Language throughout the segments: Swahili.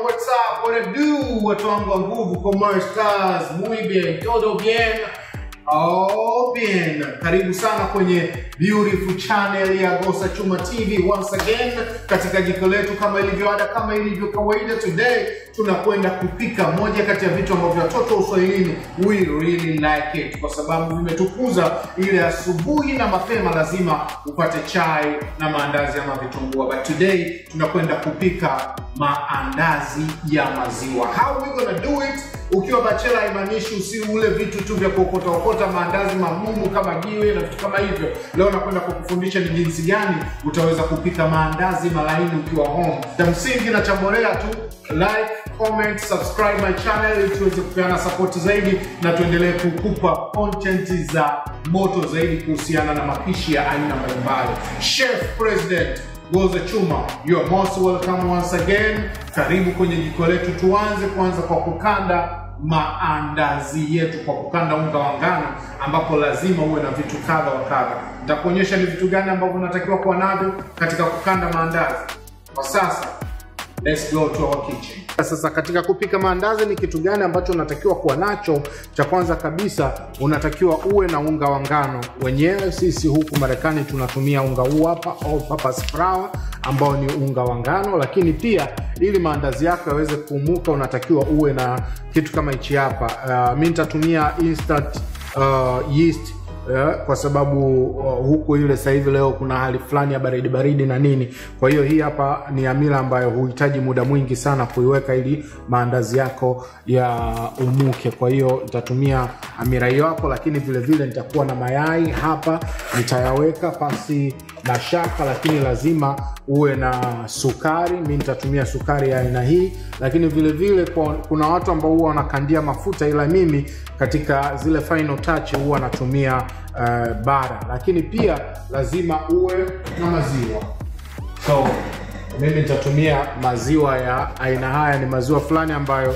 What's up? What it do? Watu wangu wa nguvu, como estás? Muy bien, todo bien? Oh, bien. Karibu sana kwenye beautiful channel ya Gosa Chuma TV once again katika jiko letu kama ilivyo ada, kama ilivyo kawaida. Today tunakwenda kupika moja kati ya vitu ambavyo watoto Uswahilini we really like it, kwa sababu vimetukuza ile asubuhi na mapema lazima upate chai na maandazi ama vitumbua. But today tunakwenda kupika maandazi ya maziwa. How we gonna do it? Ukiwa bachela haimaanishi usiule vitu tu vya kuokota okota, maandazi magumu kama jiwe na vitu kama hivyo. Leo nakwenda kukufundisha ni jinsi gani utaweza kupika maandazi malaini ukiwa home. Cha msingi na cha borea tu, like, comment, subscribe my channel ili tuweze kupeana support zaidi na tuendelee kukupa content za moto zaidi kuhusiana na mapishi ya aina mbalimbali. Chef President Gosa Chuma, you are most welcome once again. Karibu kwenye jiko letu. Tuanze kwanza kwa kukanda maandazi yetu, kwa kukanda unga wa ngano, ambapo lazima uwe na vitu kadha wa kadha. Nitakuonyesha ni vitu gani ambavyo unatakiwa kuwa navyo katika kukanda maandazi. Kwa sasa, let's go to our kitchen. Sasa katika kupika maandazi ni kitu gani ambacho unatakiwa kuwa nacho? Cha kwanza kabisa unatakiwa uwe na unga wa ngano wenyewe. Sisi huku Marekani tunatumia unga huu hapa, all purpose flour, ambao ni unga wa ngano. Lakini pia ili maandazi yako yaweze kuumuka unatakiwa uwe na kitu kama hichi hapa. Mimi nitatumia instant yeast. Kwa sababu huku ile sasa hivi leo kuna hali fulani ya baridi baridi na nini. Kwa hiyo hii hapa ni amila ambayo huhitaji muda mwingi sana kuiweka ili maandazi yako ya umuke. Kwa hiyo nitatumia amira hiyo hapo, lakini vile vile nitakuwa na mayai hapa, nitayaweka pasi na shaka, lakini lazima uwe na sukari. Mimi nitatumia sukari ya aina hii, lakini vile vile kuna watu ambao huwa wanakandia mafuta, ila mimi katika zile final touch huwa natumia bara. Lakini pia lazima uwe na maziwa. So mimi nitatumia maziwa ya aina haya, ni maziwa fulani ambayo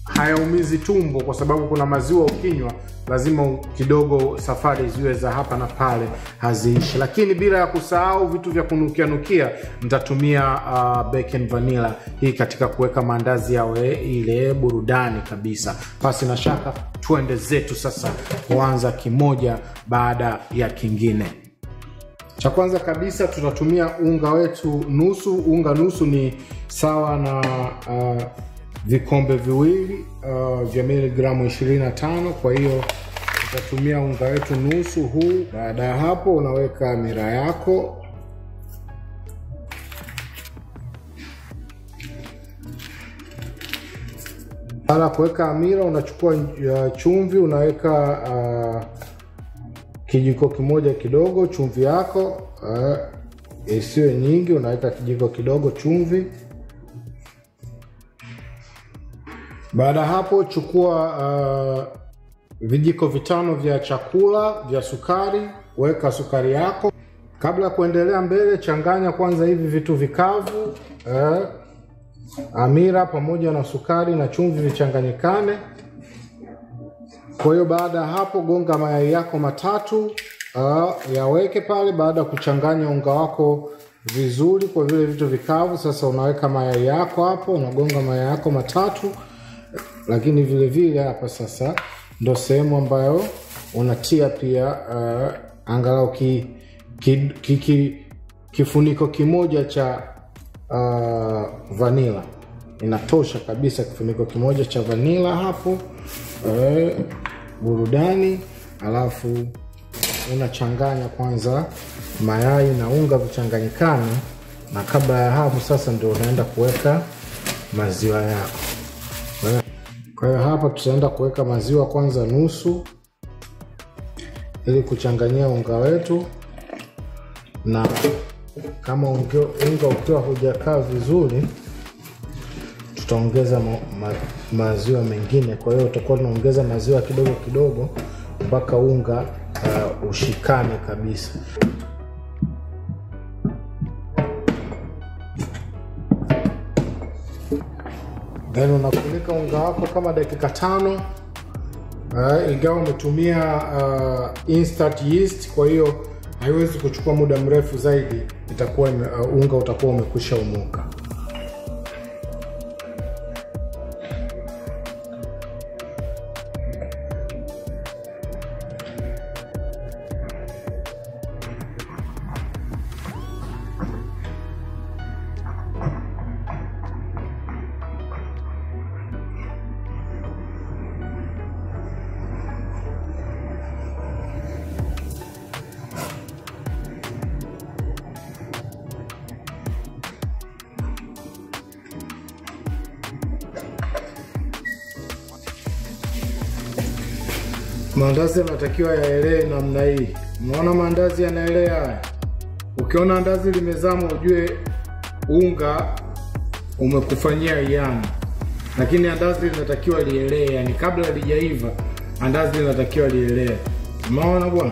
hayaumizi tumbo, kwa sababu kuna maziwa ukinywa lazima kidogo safari ziwe za hapa na pale, haziishi. Lakini bila ya kusahau vitu vya kunukia nukia, nitatumia bacon vanilla hii katika kuweka maandazi yawe ile burudani kabisa. Pasi na shaka tuende zetu sasa kuanza kimoja baada ya kingine. Cha kwanza kabisa tutatumia unga wetu nusu. Unga nusu ni sawa na vikombe viwili vya miligramu 25. Kwa hiyo tutatumia unga wetu nusu huu. Baada ya hapo unaweka mira yako. Baada kuweka amira unachukua chumvi, unaweka kijiko kimoja kidogo chumvi yako, isiwe nyingi, unaweka kijiko kidogo chumvi. Baada hapo chukua vijiko vitano vya chakula vya sukari, weka sukari yako. Kabla kuendelea mbele, changanya kwanza hivi vitu vikavu, amira pamoja na sukari na chumvi vichanganyikane. Kwa hiyo baada hapo gonga mayai yako matatu, yaweke pale. Baada kuchanganya unga wako vizuri kwa vile vitu vikavu, sasa unaweka mayai yako hapo, unagonga mayai yako matatu. Lakini vile vile hapa sasa ndo sehemu ambayo unatia pia angalau kifuniko kimoja cha vanilla. Inatosha kabisa kifuniko kimoja cha vanilla hapo, burudani. Alafu unachanganya kwanza mayai na unga vichanganyikane, na kabla ya hapo sasa ndio unaenda kuweka maziwa yako. Kwa hiyo hapa tutaenda kuweka maziwa kwanza nusu ili kuchanganyia unga wetu, na kama unga ukiwa hujakaa vizuri tutaongeza maziwa mengine. Kwa hiyo utakuwa tunaongeza maziwa kidogo kidogo mpaka unga ushikane kabisa. Then unafunika unga wako kama dakika 5. Ingawa umetumia instant yeast, kwa hiyo haiwezi kuchukua muda mrefu zaidi, itakuwa unga utakuwa umekwisha umuka. Maandazi yanatakiwa yaelee namna hii. Unaona maandazi yanaelea haya. Ukiona andazi limezama ujue unga umekufanyia iana. Lakini andazi linatakiwa lielee, yani kabla lijaiva andazi linatakiwa lielee. Umeona bwana?